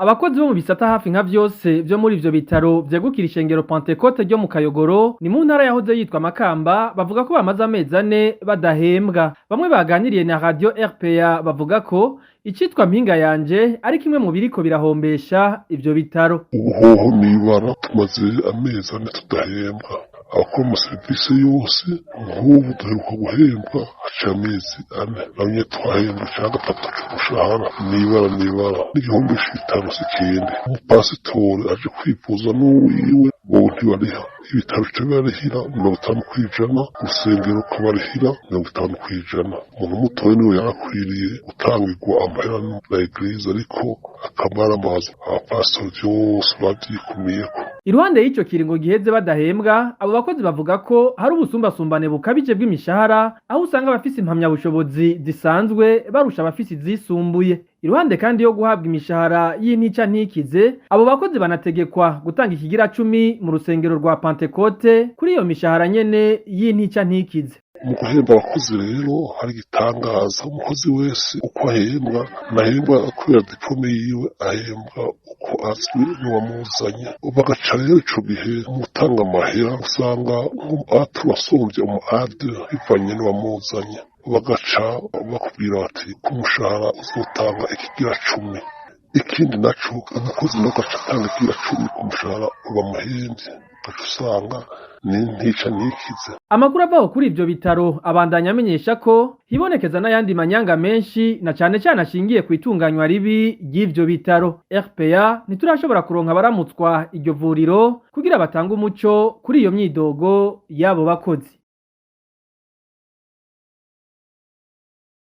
Abakozi bo mu bisata hafi nka vyose vyo muri ivyo bitaro vyegukira ishengero Pentecote ryo mu Kayogoro, ni mu ntara yahoze yitwa Makamba, bavuga ko bamaze amezi 4 badahembwa. Bamwe baganiriye na Radio RPA bavuga ko icitwa mpinga yanje ari kimwe mu biriko birahombesha ivyo bitaro. Ubuhoho nibara tumaze amezi 4 tudahembwa. Abakora amaserivisi yose, nk'ubu duheruka guhembwa haciye amezi 4, namwe twahembwa ca gatatu c'umushahara. Nibara nibara n'igihumbi c'ibitaro si ikindi. Umupasitori aje kwivuza n'uwiwe, bobo ntibariha. Ibitaro bica bibarihira 50%, urusengero rukabarihira 50%. Umuntu mutoya niwe yarakwiriye gutangirwa amahera na église, ariko akamaramaza, abapasitori vyose bavyikumiyeko. Iruhande y'ico kiringo giheze badahembwa, abo bakozi bavuga ko hari ubusumbasumbane bukabije bw'imishahara, aho usanga abafise impamyabushobozi zisanzwe barusha abafise izisumbuye. Iruhande kandi yo guhabwa imishahara y'intica ntikize, abo bakozi banategekwa gutanga ikigira cumi mu rusengero rwa Pentecote kuri iyo mishahara nyene y'intica ntikize. Mu guhemba abakozi rero hari igitangaza: umukozi wese uko ahembwa, ntahembwa kubera diplôme yiwe, ahembwa uko azwi n'uwamuzanye. Bagaca rero ico gihe mu gutanga amahera usanga nk'umu A3 asumvye umu A2 bivanye n'uwamuzanye. Bagaca bakubwira bati ku mushahara uzotanga ikigira cumi. Ikindi naco, umukozi nawe agaca atanga ikigira cumi ku mushahara bamuhemvye, ugaca usanga ni ntica ntikize. Amakuru avaho kuri ivyo bitaro abandanya amenyesha ko hibonekeza n'ayandi manyanga menshi, na cane cane ashingiye ku itunganywa ribi ry'ivyo bitaro. RPA ntiturashobora kuronka abaramutswa iryo vuriro kugira batange umuco kuri iyo myidogo y'abo bakozi.